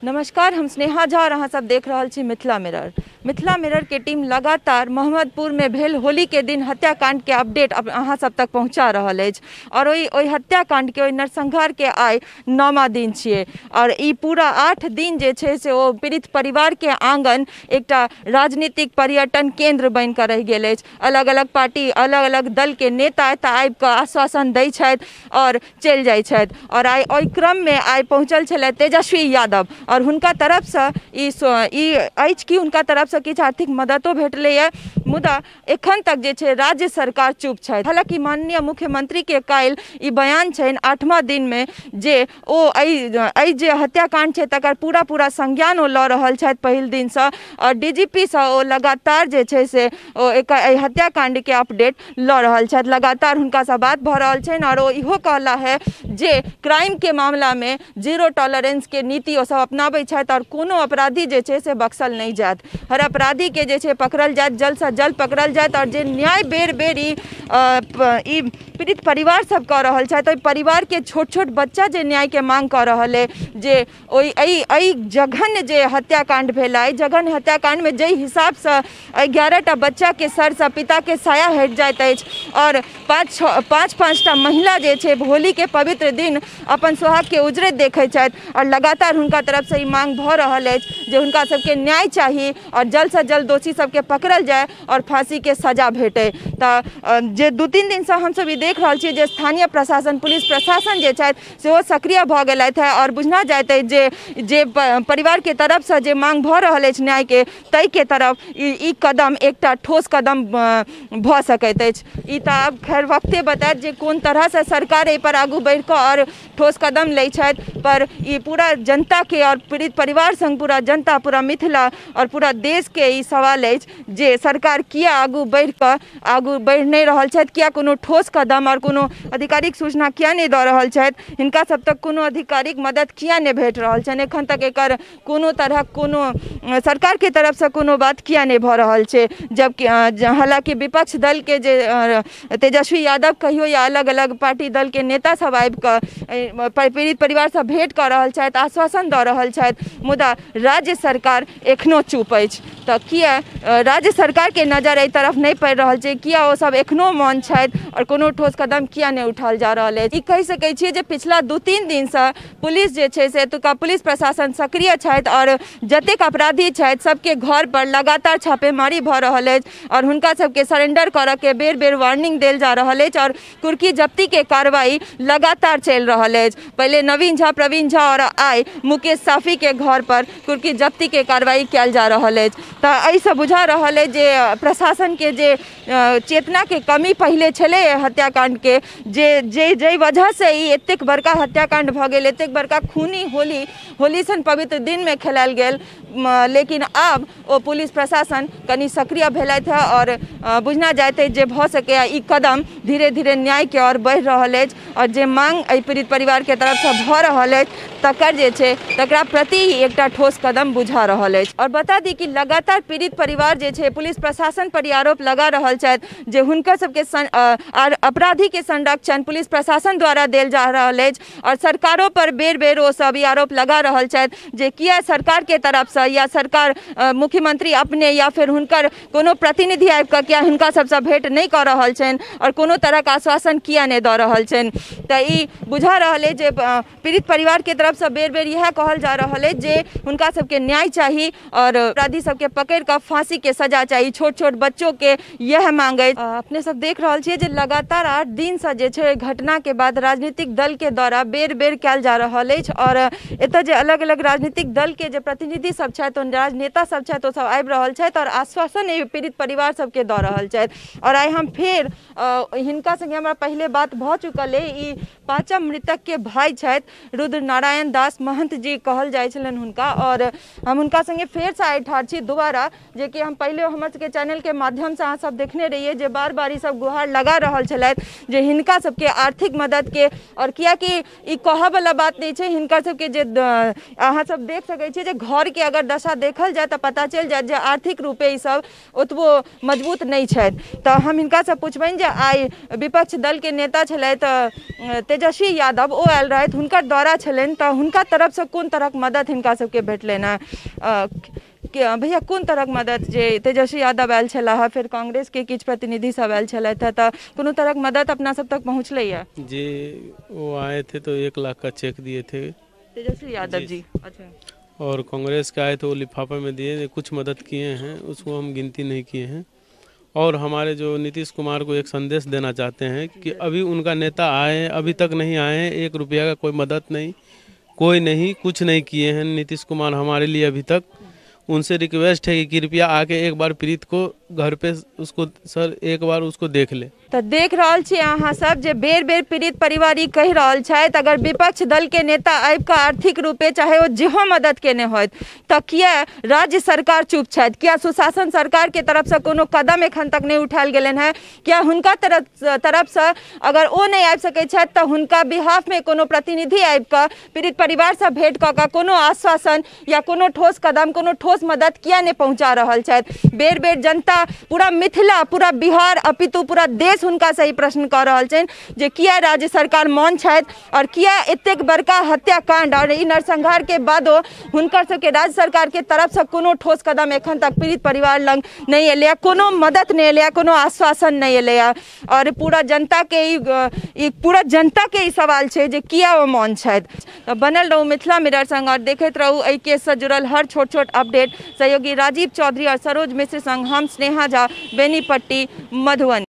नमस्कार, हम स्नेहा झा और अहाँ सब देख रहल छी मिथिला मिरर। मिथिला मिरर के टीम लगातार मोहम्मदपुर में भेल होली के दिन हत्याकांड के अपडेट अहाँ सब तक पहुँचा रहल अछि और ओहि हत्याकांड के, ओहि नरसंहार के आइ 9वां दिन छियै और ई पूरा 8 दिन जे छै से ओ पीड़ित परिवार के आंगन एकटा राजनीतिक पर्यटन केंद्र बनि कऽ रहि गेल अछि। अलग अलग पार्टी, अलग अलग दल के नेता एतऽ आबि कऽ आश्वासन दै छथि और चलि जाइ छथि। और आइ ओहि क्रम में आइ पहुँचल छलथि तेजस्वी यादव और हुनका तरफसँ ई अछि कि हुनका तरफसँ किछु आर्थिक मददो भेटलैए, मुदा एखन तक जे छै राज्य सरकार चुप छथि। हालाँकि माननीय मुख्यमंत्री के काल्हि ई बयान छनि 8वां दिनमे जे ओ एहि जे हत्याकांड छै तकर पूरा पूरा संज्ञान ओ लऽ रहल छथि पहिल दिनसँ और डीजीपीसँ ओ लगातार जे छै से ओ एहि हत्याकांडके अपडेट लऽ रहल छथि। लगातार हुनकासँ बात भऽ रहल छनि और ओ इहो कहला है जे क्राइमके मामलामे जीरो टॉलरेंसके नीति ओ सब अपनाबै छथि और कोनो अपराधी जे छै से बख्शल नहि जायत, हर अपराधी के जे छै पकड़ल जायत, जल्द से जल्द पकड़ल जायत। और जे न्याय बेर बेर ई पीड़ित परिवार सब कऽ रहल छथि, ओहि परिवार के छोट छोट बच्चा जे न्याय के मांग कऽ रहल है जे ओहि एहि जघन्य जे हत्याकांड भेल, एहि जघन्य हत्याकांड में जाहि हिसाबसँ 11टा बच्चा के सरसँ पिता के साया हटि जाइत अछि और 5-5टा महिला जे छै होली के पवित्र दिन अपन सुहाग के उजरैत देखै छथि और लगातार हुनका तरफसँ ई मांग भऽ रहल अछि जे हुनका सबके न्याय चाही और जल्द से जल्द दोषी सबके पकड़ल जाय और फांसी के सजा भेटे। तऽ जे 2-3 दिनसँ हमसब ई देख रहल छी जे स्थानीय प्रशासन, पुलिस प्रशासन जे छथि सेहो सक्रिय भऽ गेलथि है और बुझना जाइत अछि जे जे परिवार के तरफसँ जे मांग भऽ रहल अछि न्याय के, ताहिके तरफ ई कदम एकटा ठोस कदम भऽ सकैत अछि। ई तऽ आब खैर वक्ते बतायत जे कोन तरहसँ सरकार एहिपर आगू बढ़ि कऽ और ठोस कदम लै छथि, पर ई पूरा जनता के और पीड़ित परिवार संग पूरा जनता, पूरा मिथिला और पूरा देश के ई सवाल अछि जे सरकार किया आगू बढ़ि कऽ आगू बढ़ि नहि रहल छथि, किया कोनो ठोस कदम और कोनो आधिकारिक सूचना किया नहि दऽ रहल छथि, हिनका सब तक कोनो आधिकारिक मदद किया नहि भेट रहल छनि, एखन तक एकर कोनो तरहक कोनो सरकार के तरफसँ कोनो बात किया नहि भऽ रहल छै। जबकि हालाँकि विपक्ष दल के जे तेजस्वी यादव कहियो या अलग अलग पार्टी दल के नेता सब आबि कऽ पीड़ित परिवारसँ भेंट कऽ रहल छथि, आश्वासन दऽ रहल छथि, मुदा राज्य सरकार एखनो चुप अछि। तऽ किया राज्य सरकार के नजर एहि तरफ नहि पड़ि रहल छै, किया ओ सब एखनो मौन छथि और कोनो ठोस कदम किया नहि उठाओल जा रहल अछि? ई कहि सकै छियै जे पिछला 2-3 दिनसँ पुलिस जे छै से एतुका पुलिस प्रशासन सक्रिय छथि और जतेक अपराधी छथि सबके घर पर लगातार छापेमारी भऽ रहल अछि और हुनका सबके सरेंडर करऽ के बेर बेर वार्निंग देल जा रहल अछि और कुर्की जब्ती के कार्रवाई लगातार चलि रहल अछि। पहिले नवीन झा, प्रवीण झा और आइ मुकेश साफी के घर पर कुर्की जब्ती के कार्रवाई कयल जा रहल अछि। तऽ एहिसँ बुझा रहल अछि जे प्रशासन के जे चेतना के कमी पहिले छलै हत्याकांड के, जे जे जाहि वजहसँ ई एतेक बड़का हत्याकांड भऽ गेल, एतेक बड़का खूनी होली सन पवित्र दिनमे खेलायल गेल, लेकिन आब ओ पुलिस प्रशासन कनि सक्रिय भेलथि है और बुझना जाइत अछि जे भऽ सकैए ई कदम धीरे धीरे न्याय के ओर बढ़ि रहल अछि और जे मांग एहि पीड़ित परिवार के तरफसँ भऽ रहल अछि तकर जे छै तकरा प्रति एकटा ठोस कदम बुझा रहल अछि। और बता दी कि लगातार पीड़ित परिवार जे छै पुलिस प्रशासन पर आरोप लगा रहल छथि जे हुनकर सबके अपराधी के संरक्षण पुलिस प्रशासन द्वारा देल जा रहल अछि और सरकारों पर बेर बेर ओ सब ई आरोप लगा रहल छथि जे किया सरकार के तरफसँ या सरकार मुख्यमंत्री अपने या फिर हुनकर कोनो प्रतिनिधि आबि कऽ किया हुनका सबसँ भेंट नहि कऽ रहल छनि और कोनो तरहक आश्वासन किया नहि दऽ रहल छनि। तऽ ई बुझा रहल अछि जे पीड़ित परिवार के तरफसँ बेर बेर इएह कहल जा रहल अछि जे हुनका सबके न्याय चाही और अपराधी सबके पकड़ि कऽ फांसी के सजा चाही, छोट छोट बच्चों के यह मांग अछि। अपने सब देख रहल छियै जे लगातार 8 दिनसँ जे छै घटना के बाद राजनीतिक दल के द्वारा बेर बेर कयल जा रहल अछि और एतऽ जे अलग अलग राजनीतिक दल के जे प्रतिनिधि सब छथि, राजनेता सब छथि, ओ सब आबि रहल छथि और आश्वासन एहि पीड़ित परिवार सबके दऽ रहल छथि। और आइ हम फेर हिनका संगे हमरा पहिले बात भऽ चुकल अइ, ई 5म मृतक के भाई छथि रुद्र नारायण दास महंत जी कहल जाइ छलनि हुनका, और हम हुनका संगे फेरसँ आइ ठाढ़ छी दोबारा, जे कि हम पहिले हमर सबके चैनलके माध्यमसँ अहाँ सब देखने रहियै जे बार बार ई सब गुहार लगा रहल छलथि जे हिनका सबके आर्थिक मददके, और कियाकि ई कहऽवला बात नहि छै, हिनका सबके जे अहाँ सब देख सकै छियै जे घरके अगर दशा देखल जाय तऽ पता चलि जायत जे आर्थिक रूपे ई सब ओतबो मजबूत नहि छथि। तऽ हम हिनकासँ पुछबनि जे आइ विपक्ष दलके नेता छलथि तेजस्वी यादव, ओ आयल रहथि, हुनकर दौरा छलनि, तऽ हुनका तरफसँ कोन तरहक तरहक मदद हिनका सबके भेटलनि हँ? भैया कोन तरहक मदद? जे तेजस्वी यादव आयल छलाह, फेर कांग्रेस के किछु प्रतिनिधि सब आयल छलथि, तऽ कोनो तरहक मदद अपना सब तक पहुँचलै? जी, वो आए थे तो 1 लाख का चेक दिए थे तेजस्वी यादव जी। अच्छा। और कांग्रेस के आए तो वो लिफाफा में दिए, कुछ मदद किए हैं, उसको हम गिनती नहीं किए हैं। और हमारे जो नीतीश कुमार को एक संदेश देना चाहते हैं कि अभी उनका नेता आए, अभी तक नहीं आए हैं, 1 रुपया का कोई मदद नहीं, कोई नहीं, कुछ नहीं किए हैं नीतीश कुमार हमारे लिए अभी तक। उनसे रिक्वेस्ट है कि कृपया आके एक बार पीड़ित को घर पे उसको सर एक बार उसको देख ले। तो देख रहल छी अहाँ सब जे बेर बेर पीड़ित परिवार ई कहि रहल छथि, अगर विपक्ष दल के नेता आबि कऽ आर्थिक रूपे चाहे ओ जेहो मदद केने होथि, तऽ किया राज्य सरकार चुप छथि? किया सुशासन सरकार के तरफसँ कोनो कदम एखन तक नहि उठायल गेलनि हेँ? किया हुनका तरफसँ अगर ओ नहि आबि सकै छथि तऽ हुनका बिहाफमे कोनो प्रतिनिधि आबि कऽ पीड़ित परिवारसँ भेंट कऽ कऽ कोनो आश्वासन या कोनो ठोस कदम, कोनो ठोस मदद किया नहि पहुँचा रहल छथि? बेर बेर जनता, पूरा मिथिला, पूरा बिहार, अपितु पूरा देश हुनका से ई प्रश्न कऽ रहल छनि जे किया राज्य सरकार मौन छथि और किया एतेक बड़का हत्याकांड और ई नरसंहार के बादो हुनकर सबके राज्य सरकार के तरफसँ कोनो ठोस कदम एखन तक पीड़ित परिवार लग नहि एलैए, कोनो मदद नहि एलैए, कोनो आश्वासन नहि एलैए। और पूरा जनता के ई पूरा जनता के ई सवाल छै जे किया ओ मौन छथि। तऽ बनल रहू मिथिला मिरर संग और देखैत रहू एहि केससँ जुड़ल हर छोट छोट अपडेट। सहयोगी राजीव चौधरी और सरोज मिश्र संग हम स्नेहा झा, बेनीपट्टी, मधुबनी।